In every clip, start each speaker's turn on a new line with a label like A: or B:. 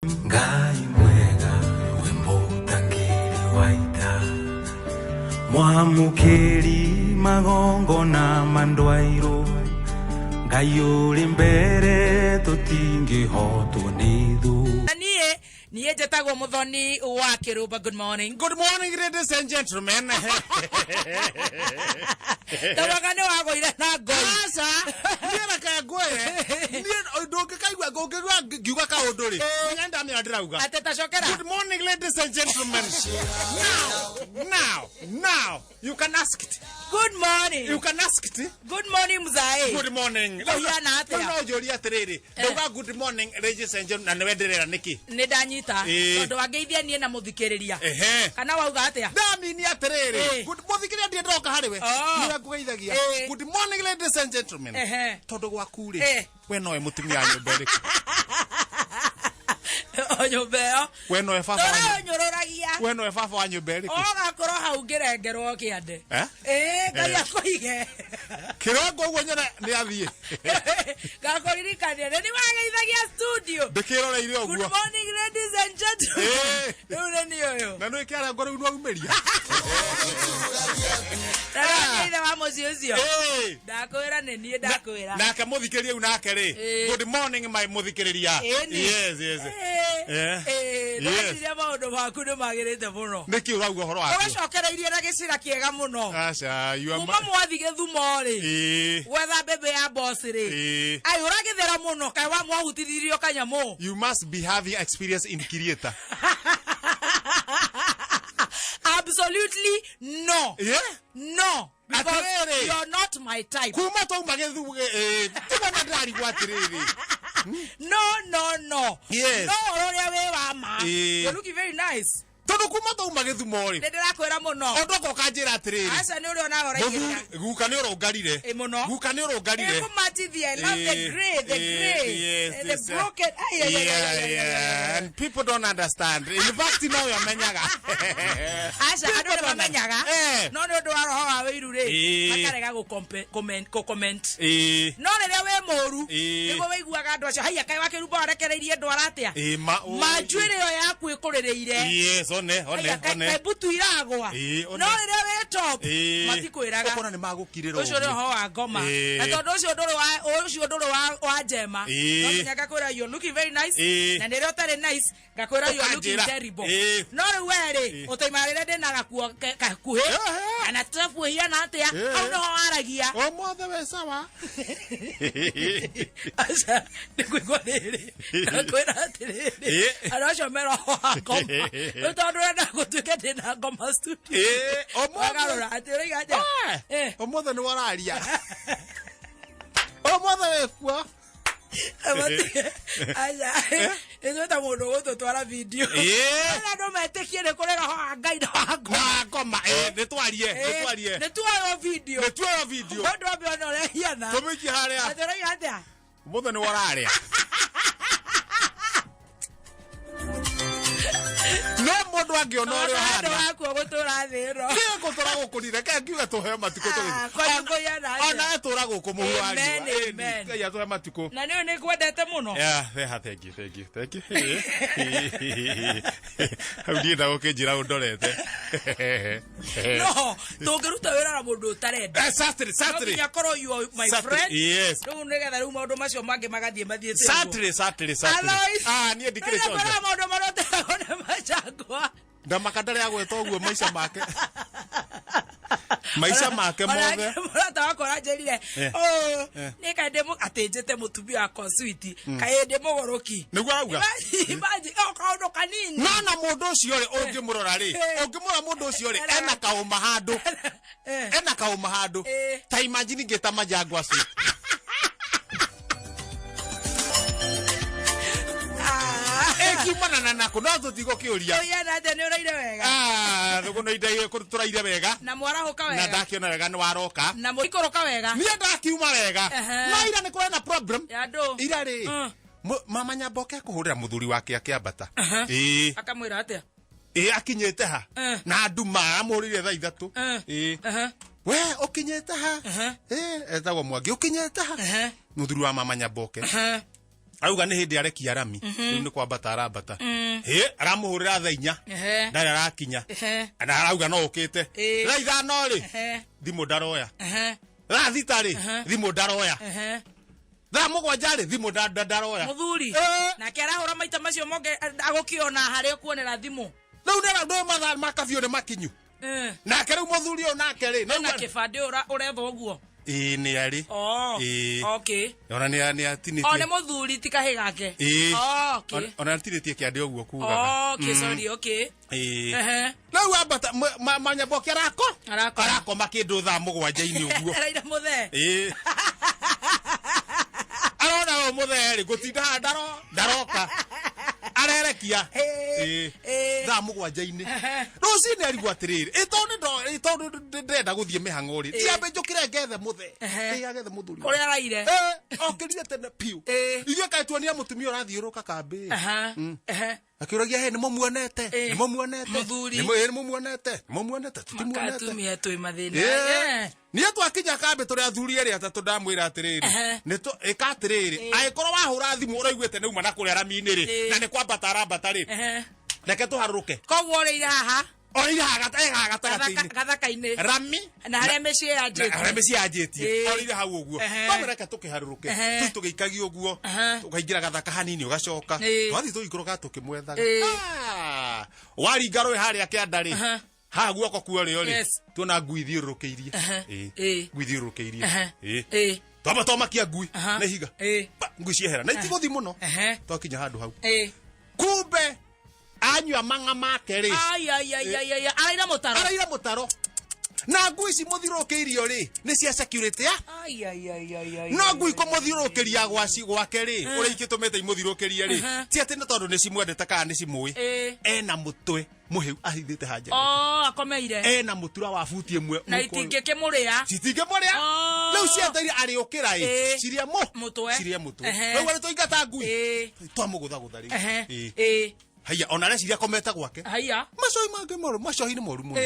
A: Ngai mwega we mũtangĩri wa ita, mwamũkĩri magongona ma ndwairũ, Ngai ũrĩ mbere tũtingĩhotwo nĩ thũ.
B: Na niĩ niĩ njĩtagwo Mũthoni wa Kĩrũmba. Good morning.
C: Good morning, ladies and gentlemen.
B: Tawaga nĩ wagũire na ngoi.
C: Aca, niĩ reke ngwĩre, niĩ ndũngĩkaigua ngũngĩigua ngiuga kaũndũ rĩ, nginya ndamenya ndĩrauga.
B: Atĩ tacokera.
C: Good morning, ladies and gentlemen. Now, you can ask it.
B: Good morning.
C: You can ask it.
B: Good morning, mzae.
C: Good morning.
B: Kũhiana atĩa?
C: Rĩu no njũrie atĩrĩrĩ, ndauga good morning, ladies and gentlemen, na nĩwe ndĩrera nĩkĩ?
B: Nĩ ndanyita.
C: Ĩĩ.
B: Tondũ wangeithia niĩ na mũthikĩrĩria.
C: Ehe.
B: Kana wauga atĩa?
C: Ndamini atĩrĩrĩ,
B: Ĩĩ.
C: good mũthikĩrĩria ndiĩ ndoka harĩ we.
B: Oh.
C: Nĩwe ngũgeithagia.
B: Ĩĩ.
C: Good morning, ladies and gentlemen.
B: Ehe.
C: Tondũ gwaku rĩ,
B: Ĩĩ.
C: we nowe mũtumia wa nyũmba ĩrĩkũ?
B: O nyũmba ĩyo.
C: We nowe baba wa nyũmba.
B: Tũranyũrũragia.
C: We nowe baba wa nyũmba ĩrĩkũ?
B: Ũgakorwo hau ngĩrengerwo kĩande.
C: Eh?
B: Ĩĩ, Ngai
C: Eh.
B: akũige.
C: Kĩrongo ũguo nyone nĩ athiĩ.
B: Ngakũririkania nĩ wageithagia studio.
C: Ndĩkĩroreire
B: Good
C: ũguo.
B: morning, ladies and gentlemen.
C: Ĩĩ.
B: Rĩu nĩ niĩ ũyũ.
C: Na nĩ kĩarengo rĩu nĩwaumĩria.
B: Na ithe wa mũciĩ ũcio.
C: Ĩĩ.
B: Ndakwĩra nĩ niĩ ndakwĩra.
C: Nake mũthikĩrĩria rĩu nake rĩ.
B: Ĩĩ.
C: Good morning, my mũthikĩrĩria.
B: Ĩni.
C: Yes.
B: Ĩĩ.
C: Eh.
B: Ĩĩ,
C: Yes.
B: ndĩreciria maũndũ maku nĩ magĩrĩte mũno.
C: Nĩkĩ ũrauga ũhoro waku?
B: Ũgacokereirie na gĩcira kĩega mũno.
C: Aca, you are
B: Kuma
C: ma-
B: mwathi gĩthumo rĩ.
C: Ĩĩ.
B: Gwetha mbembe ya boss rĩ.
C: Ĩĩ.
B: Ai ũragĩthera mũno kaĩ wa mwahutithirio kanyamũ.
C: You must be having experience in creator.
B: Absolutely no.
C: Yeah?
B: No. Because
C: Atĩrĩrĩ.
B: you're not my type.
C: Kuma twauma gĩthumo tiga na ndĩrarigwo atĩrĩrĩ.
B: No.
C: Yes.
B: No ũrĩa wĩ wa ma.
C: Ĩĩ.
B: You're looking very nice.
C: Tondũ kuma twauma gĩthumo rĩ,
B: Nĩ ndĩrakwĩra mũno.
C: ũndũ oka ũkanjĩra atĩrĩrĩ.
B: Aca nĩ ũrĩa onawe ũraigĩrĩra.
C: Mũthuri, guka nĩ ũrũngarire.
B: Ĩ mũno.
C: Guka nĩ ũrũngarire.
B: Ĩkũmatithia. I love the
C: Eh,
B: grey, the grey.
C: yes,
B: The
C: yes,
B: broken. Ai, ai, ai, ai,
C: Yeah,
B: ai, ai, ai,
C: yeah.
B: ai.
C: And people don't understand. In fact, no amenyaga.
B: Aca andũ nĩ mamenyaga.
C: Eh.
B: No nĩ ũndũ wa roho wa wĩiru rĩ,
C: Ĩĩ.
B: makarega gũ-comment.
C: Ĩĩ.
B: No rĩrĩa wĩ mũru,
C: Ĩĩ.
B: nĩguo wĩiguaga andũ acio, haiya kaĩ wakĩrumba warekereirie ndwara atĩa?
C: Ĩĩ, ma-
B: Ma njuĩrĩ ĩyo yaku ĩkũrĩrĩire.
C: Yes, one, one,
B: Haiya,
C: one.
B: kaĩ mbutu iragwa.
C: Ĩĩ, one.
B: No rĩrĩa wĩ top,
C: Ĩĩ.
B: matikwĩraga.
C: Ũkona nĩ magũkirĩra
B: Ũcio nĩ
C: ũguo.
B: ũhoro wa ngoma.
C: Ĩĩ.
B: Na tondũ ũcio ndũrĩ wa ũcio ndũrĩ wa njema.
C: Ĩĩ.
B: No nginya ngakwĩra you're looking very nice.
C: Ĩĩ.
B: Na rĩrĩa ũtarĩ nice, ngakwĩra you're looking
C: Ũkanjĩra.
B: terrible.
C: Ĩĩ.
B: No rĩu we rĩ, ũtoima rĩrĩa ndĩna gakuo gakuhĩ,
C: Ehe.
B: kana tabu ĩhiana atĩa,
C: Ĩĩ.
B: hau nĩho waragia.
C: Ũmũthĩ wĩ sawa.
B: Aca, nĩ kũigua rĩrĩ, ngakwĩra atĩrĩrĩ,
C: Ĩĩ.
B: andũ acio me roho wa ngoma. Rĩu tondũ ũrenda gũtuĩke ndĩna ngoma studio.
C: Ĩĩ, ũmũthĩ-
B: Wagarũra atĩ ũroiga atĩa?
C: Eh,
B: Eh.
C: ũmũthĩ nĩ wararia. Ũmũthĩ wĩ kuo.
B: Aca, ithuĩ ta mũndũ ũgũtũtwara video.
C: Ĩĩ.
B: Arĩa andũ metĩkie nĩ kũrĩ roho wa Ngai na wa ngoma.
C: Na ngoma, ĩĩ, nĩ twarie, nĩ twarie.
B: Nĩ tuoywo video.
C: Nĩ tuoyo video.
B: Mũndũ ambe one ũrĩa hiana.
C: Tũmĩikie harĩa.
B: Atĩ ũroiga atĩa?
C: Ũmũthĩ nĩ wararia. No mũndũ angĩona ũrĩa
B: Andũ
C: ũhana.
B: waku gũtũra thĩ ĩno.
C: Gũtũra gũkũ ni reke ngiuge tũheo matukũ
B: Ah, kwanyu kũhiana atĩa?
C: Ona etũra gũkũ mũhu wa
B: Amen,
C: riũa.
B: amen.
C: Ngai atũhe matukũ.
B: Na nĩ nĩ ngwendete mũno.
C: Yeah, yeah, thank you, thank you, thank you. Hau ndienda gũkĩnjĩra ũndorete.
B: No, tũngĩruta wĩra na mũndũ ũtarenda.
C: Eh, Saturday,
B: No
C: Saturday.
B: nginya korwo you are my
C: Saturday,
B: friend.
C: yes.
B: Rĩu nĩgetha rĩu maũndũ macio mangĩ magathiĩ mathiĩte ũguo.
C: Saturday, Saturday, Saturday.
B: Otherwise,
C: Ah, niĩ ndikĩrĩ
B: rĩrĩa
C: conje.
B: kwĩna maũndũ marĩa ũteragwo nĩ macangwa.
C: Ndamaka ndarĩ agweta ũguo maica make. Maica make mothe.
B: Mũrata wakwa aranjĩrire,
C: Eh.
B: "Oh,
C: Eh.
B: nĩ kaĩ ndĩ atĩ njĩte mũtumia wakwa sweet, kaĩ ndĩ mũgũrũki."
C: Nĩguo arauga?
B: Imagine, o kaũndũ kanini.
C: No na mũndũ ũcio rĩ ũngĩmũrora rĩ,
B: Eh.
C: ũngĩmũrora mũndũ ũcio rĩ, ena kaũma handũ.
B: Eh.
C: Ena kaũma handũ.
B: Eh.
C: Ta imagine ngĩta majangwa acio.
B: Ah.
C: Ĩkiumana na nakũ no tũtigũkĩũria.
B: Ũiana atĩa, nĩ ũraire wega?
C: Ah, thũgũna indo tũraire wega.
B: Na mwarahũka
C: Na
B: wega?
C: ndakiona wega nĩ waroka.
B: Na mũikũrũka wega?
C: Niĩ ndakiuma wega.
B: Ehe.
C: No ira nĩ kũrĩ na problem.
B: Ya andũ.
C: Ira rĩ, mama Nyamboke ekũhũrĩra mũthuri wake akĩambata. Ĩĩ.
B: Akamwĩra atĩa?
C: Ĩĩ akinyĩte ha?
B: Eh.
C: Na nduma amũrire thaa 3.
B: Eh.
C: Ĩĩ.
B: Ehe.
C: We ũkinyĩte ha?
B: Ehe.
C: Ĩĩ etagwo Mwangi ũkinyĩte ha?
B: Ehe.
C: Mũthuri wa mama Nyamboke.
B: Ehe.
C: Auga nĩ hĩndĩ arekia rami, rĩu nĩ kwambata arambata, hĩ, aramũhũrĩra thaa 4. Ndarĩ arakinya. Na arauga no ũkĩte. Thaa 5 rĩ, thimũ ndaroya. Thaa 6 rĩ, thimũ ndaroya. Thaa 7 rĩ, thimũ ndaroya.
B: Mũthuri. Nake arahũra maita macio monge agũkĩona harĩa ũkuonera thimũ.
C: Rĩu nĩ ndũ mathaa ma kabiũ nĩ makinyu. Nake rĩu mũthuri ũyũ nake rĩ
B: Na kĩbandĩ ũretha ũguo.
C: Ĩĩ, nĩ arĩ.
B: Oh.
C: Ĩĩ. Ona nĩ
B: O
C: atinĩtie.
B: nĩ mũthuri, ti kahĩ gake.
C: Ĩĩ.
B: Oh, okay.
C: Ona atinĩtie kĩande ũguo kugaga.
B: Okay, sorry, okay.
C: Ĩĩ. Rĩu ambata manyamboke arako.
B: Arakoma.
C: Arakoma kĩndũ thaa 7-inĩ ũguo.
B: Araira mũthee.
C: Ĩĩ, arona ũyũ mũthee rĩ gũtinda haha ndaroka arerekia. Ĩĩ. Thaa 7-inĩ rũcinĩ arigwo atĩrĩrĩ, ĩ tondũ ĩ tondũ ndĩrenda gũthiĩ mĩhang'o rĩ, tiambe njũkĩre ngethe mũthee. Ĩ, agethe mũthuri.
B: Kũrĩa araire.
C: Ĩ, okĩrire tene piũ. Ithuĩ kaĩ tuonia mũtumia ũrathiũrũka kambĩ, akĩũragia, he, nĩ mũmuonete? Nĩ mũmuonete?
B: Mũthuri.
C: Nĩ mũmuonete? Nĩ mũmuonete? Tũtimuonete.
B: Atumia twĩ mathĩna.
C: Niĩ twakinya kambĩ tũrĩ athuri erĩ atatũ, ndamwĩra atĩrĩrĩ, ĩka atĩrĩrĩ, angĩkorwo wahũra thimũ ũraiguĩte nĩ uma na kũrĩa rami-inĩ rĩ, na nĩ kwambata arambata rĩ, reke tũharũrũke.
B: Koguo ũrĩire haha.
C: Orĩire haha haha gatagatĩ-inĩ.
B: Gathaka-inĩ.
C: Rami.
B: Na harĩa mĩciĩ yanjĩtie.
C: Harĩa mĩciĩ yanjĩtie. Orĩire hau ũguo. Twamwĩra reke tũkĩharũrũke. Tũu tũgĩikagia ũguo, tũkaingĩra gathaka hanini, ũgacoka twathiĩ tũgĩikũrũka tũkĩmwethaga. Ah, waringa rũĩ harĩa kĩanda rĩ, haha guoko kuo rĩo rĩ, tuona ngui ithiũrũrũkĩirie. Ngui ithiũrũrũkĩirie. Twamba twamakia ngui na ihiga. Pa, ngui ciehera na itigũthi mũno. Twakinya handũ hau, kumbe anyua mang'a make rĩ.
B: Ai, ai, ai, ai, ai, araira mũtaro.
C: Araira mũtaro, na ngui ici mũthiũrũrũkĩirio rĩ, nĩ cia security ya.
B: Ai, ai, ai, ai, ai.
C: No ngui kũmũthiũrũrũkĩria gwaci gwake rĩ, ũrĩa ikĩtũmĩte imũthiũrũrũkĩrie rĩ, ti atĩ nĩ tondũ nĩ cimwendete kana nĩ cimũĩ. Ena mũtwe mũhĩu ahithĩte hanja.
B: Oh, akomeire.
C: Ena mũtura wa buti 1
B: Na
C: mũhuko ũyũ.
B: itingĩkĩmũrĩa.
C: Citingĩmũrĩa. Rĩu cieteire arĩũkĩra ĩ, cirie mũ
B: Mũtwe.
C: Cirie mũtwe. Rĩu arĩ tũingata ngui, twamũgũthagũtha rĩu. Haiya, ona areciria akomete gwake.
B: Haiya.
C: Macohi mangĩ moru, macohi nĩ moru mũno.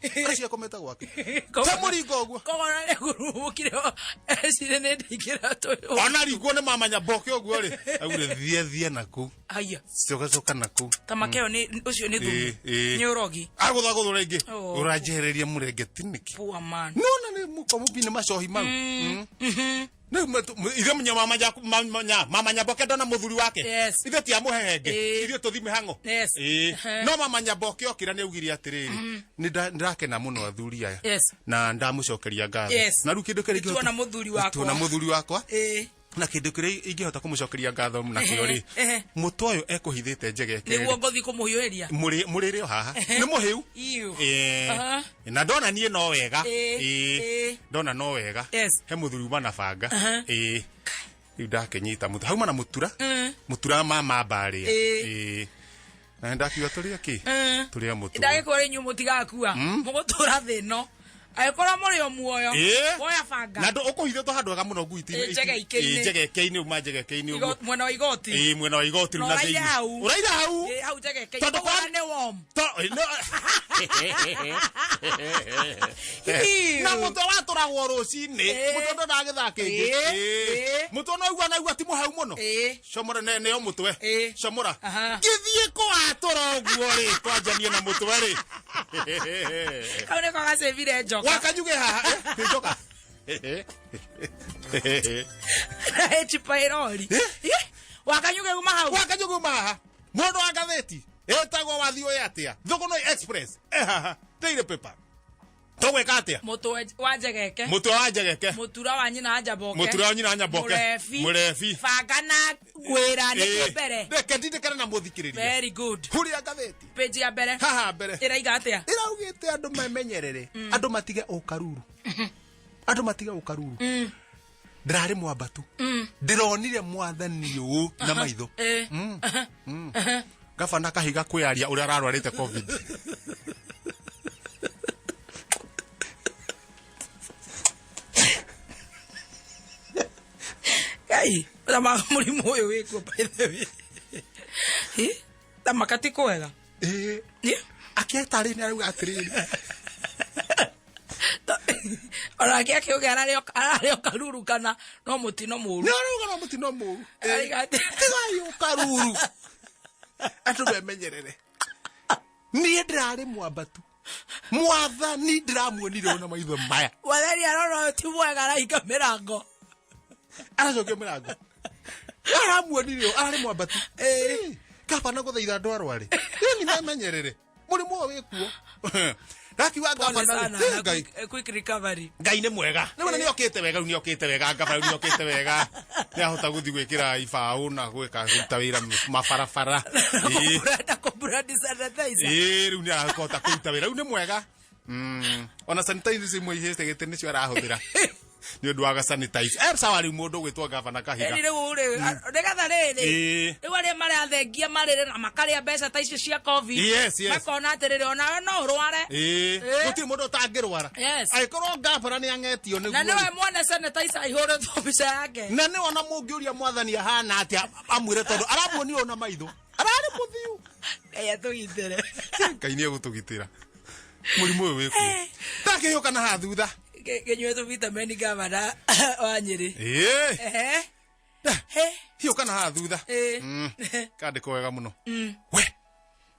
C: Areciria akomete gwake ta mũringo ũguo.
B: Koguo na nĩngurumũkire ecire nĩ ndaingĩra tũyũ.
C: Ona ringwo nĩ mamanya mboke ũguo rĩ, augire thiĩ thiĩ na kũu.
B: Haiya.
C: Coka coka na kũu.
B: Tamakeo nĩ ũcio nĩ thumu. Nĩ ũrogi.
C: Agũthagũthũra ingĩ.
B: Oh.
C: Ũranjehereria mũrengeti nĩkĩ?
B: Poor man.
C: Nona nĩ mũkomubi nĩ macohi mau. Rĩu ithuĩ mama nyamboke ndona mũthuri wake. Ithuĩ ti a mũhehenge. Ithuĩ tũthi mĩhang'o. No mama nyamboke okĩra nĩ augire atĩrĩrĩ, nĩ ndakena mũno athuri aya, na ndamũcokeria ngatho. Na rĩu kĩndũ kĩrĩa
B: Nĩtuona mũthuri wakwa.
C: Nĩtuona mũthuri wakwa. Na kĩndũ kĩrĩa ingĩhota kũmũcokeria ngatho nakĩo rĩ, mũtwe ũyũ ekũhithĩte njegeke.
B: Nĩguo ngũthiĩ kũmũhiũhĩria.
C: Mũrĩrĩ o haha nĩ mũhĩu.
B: Iu.
C: Na ndona niĩ no wega. Ndona no wega. He mũthuri uma na banga. Rĩu ndakĩnyita mũtu hauma na mũtura, mũtura mama mbarĩa. Na ndakiuga tũrĩe kĩ, tũrĩe mũtu.
B: Ndagĩkorwo inyuĩ mũtigakua, mũgũtũra thĩ ĩno angĩkorwo mũrĩ o muoyo. Woya banga.
C: Na ndũ ũkũhithĩtwo handũ hega mũno ngui
B: Njegeke-inĩ.
C: Njegeke-inĩ, uma njegeke-inĩ ũguo.
B: Mwena wa igoti.
C: Ĩĩ, mwena wa igoti rĩu.
B: Na
C: na
B: ũraire
C: thĩinĩ.
B: hau.
C: Ũraire hau.
B: Ĩĩ, hau njegeke-inĩ.
C: Tondũ
B: Koguo nĩ warm. Iu.
C: Na mũtwe watũragwo rũcinĩ. Mũtwe ndona gĩthaa kĩngĩ. Mũtwe no igua naigua ti mũhau mũno. Comora neo mũtwe. Comora. Ngĩthiĩ kũwatũra ũguo rĩ, twanjanie na mũtwe rĩ.
B: Kau nĩko gacĩbire njoka.
C: Wakanyuge haha, nĩ njoka.
B: H pylori. Wakanyuge uma hau.
C: Wakanyuge uma haha, mũndũ wa ngathĩti ĩtagwo wathiĩ ũyũ atĩa, Thũgũnũi Express, haha Daily Paper, tũgwĩka atĩa?
B: Mũtwe wa njegeke.
C: Mũtwe wa njegeke.
B: Mũtura wa nyina wa Njaboke.
C: Mũtura wa nyina wa Nyaboke.
B: Mũrebi.
C: Mũrebi.
B: Banga na ngwĩra nĩkĩ mbere.
C: Reke ndindĩkane na mũthikĩrĩria.
B: Very good.
C: Huria ngathĩti.
B: Page ya mbere.
C: Haha mbere.
B: Ĩraiga atĩa?
C: Ĩraugĩte andũ memenyerere, andũ matige ũkaruru, andũ matige ũkaruru. Ndĩrarĩ mwambatu, ndĩronire mwathani ũũ na maitho. Gabana Kahiga kwĩyaria ũrĩa ararwarĩte COVID.
B: Ngai, thamaka mũrimũ ũyũ wĩkuo, by the way. Ĩ, thamaka ti kwega.
C: Akĩetarĩ nĩ arauga atĩrĩrĩ.
B: Onake akiuga ararĩ o karuru kana no mũtino mũru.
C: Nĩ arauga no mũtino mũru.
B: Arauga atĩ-
C: Tigai ũkaruru. Andũ memenyerere. Niĩ ndĩrarĩ mwambatu. Mwathani ndĩramuonire ona maitho maya.
B: Mwathani arona ũyũ ti mwega arahinga mĩrango.
C: Aracokia mĩrango. Aramuonire ararĩ mwambatu. Kaba na gũthaitha andũ arware. Ĩni memenyerere. Mũrimũ ũyũ wĩkuo. Ndakiuga
B: Pole
C: ngabana
B: sana
C: rĩ,
B: na
C: Ngai.
B: quick recovery.
C: Ngai nĩ mwega. Nĩ wona nĩokĩte wega, rĩu nĩokĩte wega, ngabana rĩu nĩokĩte wega. Nĩahota gũthiĩ gwĩkĩra ibaũ na gwĩka kũruta wĩra mabarabara. Ĩĩ.
B: Kũbrand kũbrand sanitizer.
C: Ĩĩ, rĩu nĩarahota kũruta wĩra. Rĩu nĩ mwega. Ona sanitizer imwe ihĩte gĩtĩ nĩcio arahũthĩra. Nĩ ũndũ wa ga sanitize. Sawa rĩu mũndũ ũgwĩtwo gavana Kahiga.
B: Ĩni rĩu rĩ, nĩgetha rĩrĩ,
C: Ĩĩ.
B: rĩu arĩa marathengia marĩre na makarĩa mbeca ta icio cia COVID,
C: Yes, yes.
B: makona atĩrĩrĩ, onawe no ũrware.
C: Ĩĩ.
B: Ĩĩ.
C: Gũtirĩ mũndũ ũtangĩrwara.
B: Yes.
C: Angĩkorwo gavana nĩang'etio
B: Na
C: nĩguo.
B: nĩwe mwene sanitizer aihũrĩtwo mbica yake.
C: Na nĩ ona mũngĩũria mwathani ahana atĩa amwĩre tondũ aramuonire ona maitho. Ararĩ mũthiu.
B: Ngai atũgitĩre.
C: Ngai nĩ egũtũgitĩra. Mũrimũ ũyũ wĩkuo. Ndakĩhĩũka na haha thutha.
B: Kĩnyue tũ vitamin gavana wa Nyĩrĩ.
C: Ĩĩ.
B: Ehe. He.
C: Hiũka na haha thutha.
B: Ĩĩ.
C: Kandĩkwo wega mũno. We.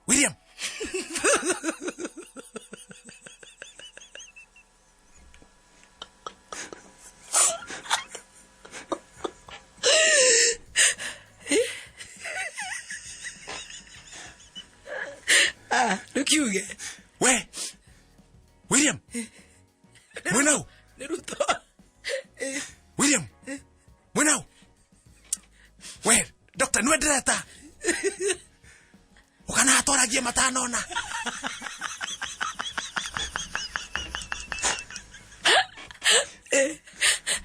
C: William.
B: Ah, ndũkiuge.
C: We. William. Mwenau.
B: Nĩ Ruto.
C: William. Mwenau. We, doctor nĩwe ndĩreta. Ũkana atwaragie matanona.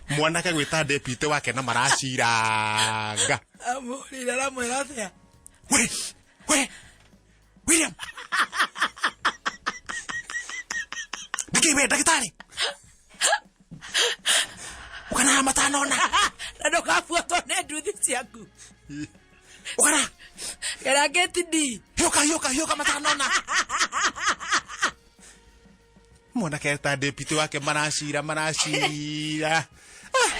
C: Mwanake gwĩta deputy wake na maraciranga.
B: Amũhũrĩire aramwĩra atĩa?
C: We, we, William. Nĩkĩ we ndagĩtarĩ? Ũkana matanona.
B: Na ndũkabuatwo nĩ nduthi ciaku.
C: Ũkana.
B: Gera gate D.
C: Hiũka, hiũka, hiũka matanona. Mwanake eta deputy wake maracira, maracira.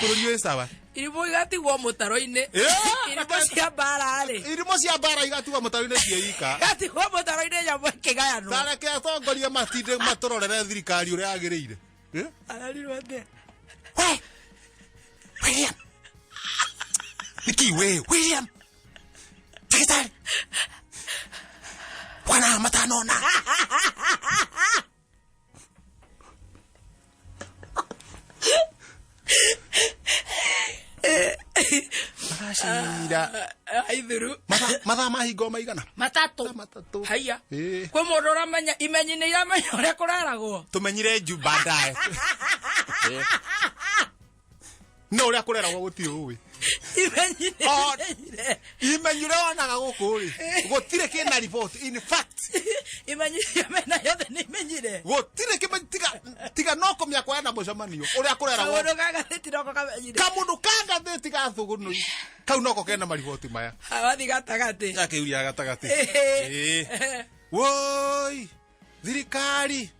C: Bũrũri wĩ sawa.
B: Irimũ igatigwo mũtaro-inĩ. Irimũ cia mbara rĩ.
C: Irimũ cia mbara igatigwo mũtaro-inĩ ciĩika.
B: Igatigwo mũtaro-inĩ nyamũ ĩkĩgayanwo.
C: Tareke atongoria matinde matũrorere thirikari ũrĩa yagĩrĩire.
B: Ararirwo atĩa?
C: We! William! Nĩkĩ we? William! Ndagĩtarĩ! Wana matanona. Maracira.
B: Aithuru.
C: Mathaa mahingo maigana?
B: Matatũ.
C: Matatũ.
B: Haiya.
C: Ĩĩ.
B: Kwĩ mũndũ ũramenya imenyi nĩ iramenya ũrĩa kũraragwo.
C: Tũmenyire nju baadaye. No ũrĩa kũreragwo gũtirĩ ũĩ.
B: Imenyi nĩ imenyire.
C: Imenyi ũrĩa wonaga gũkũ rĩ, gũtirĩ kĩna report. In fact,
B: Imenyi iria mena yothe nĩ imenyire.
C: Gũtirĩ kĩmenyi tiga no kũmĩakwa na mũcemanio ũrĩa kũreragwo.
B: Kamũndũ ka ngathĩti noko kamenyire.
C: Kamũndũ ka ngathĩti ga thũgũnũi. Kau noko kena mariboti maya.
B: Wathi gatagatĩ.
C: Gakĩuria gatagatĩ. Ĩĩ. Woi, thirikari,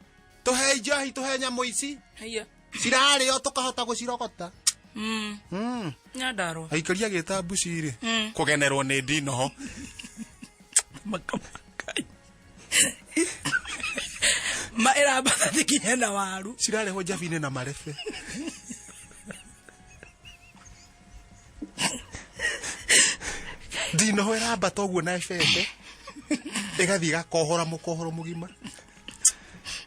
C: tũhe njohi, tũhe nyamũ ici.
B: Haiya.
C: Cirarĩo tũkahota gũcirogota.
B: Nyandarua.
C: Aikaria gĩta mbuci rĩ. Kũgenerwo nĩ ndinoho.
B: Makamakai. Ma ĩrambatha nginya na waru.
C: Cirarehwo njabi-inĩ na marebe. Ndinoho ĩrambata ũguo na ĩbembe. Ĩgathiĩ ĩgakohora mũkohoro mũgima.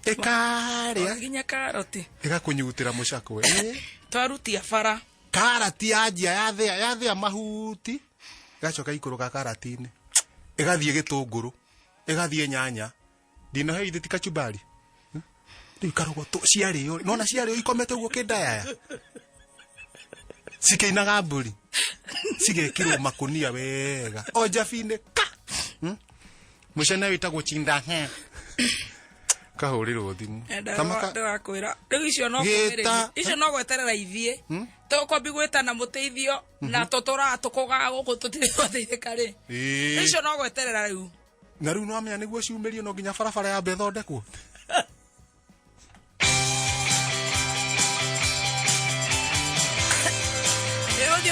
C: Ĩkarĩa.
B: Nginya karoti.
C: Ĩgakũnyutĩra mũcakwe.
B: Twarutia bara.
C: Karati yanjia yathĩa mahuti. Ĩgacoka ikũrũka karati-inĩ. Ĩgathiĩ gĩtũngũrũ. Ĩgathiĩ nyanya. Ndinoho ithe ti kachumbari. Rĩu karogotwo ciarĩo. Nona ciarĩo ikomete ũguo kĩndayaya. Cikĩinaga mbũri. Cigekĩrwo makũnia wega. O njabi-inĩ ka. Mũcene wĩtagwo chinda. Kahũrĩrwo thimũ.
B: Ndĩrakwĩra. Rĩu icio no kũmĩrĩria. Icio no gweterera ithiĩ. Tũkwambi gwĩtana mũteithio na tũtũraga tũkũgaga gũkũ tũtirĩ twateithĩka rĩ. Icio no gweterera rĩu.
C: Na rĩu no amenya nĩguo ciumĩrio no nginya barabara yambe ĩthondekwo.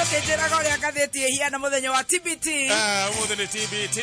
B: Ũkĩnjĩraga ũrĩa ngathĩti ĩhiana mũthenya wa TBT.
C: Ah, ũmũthĩ nĩ TBT.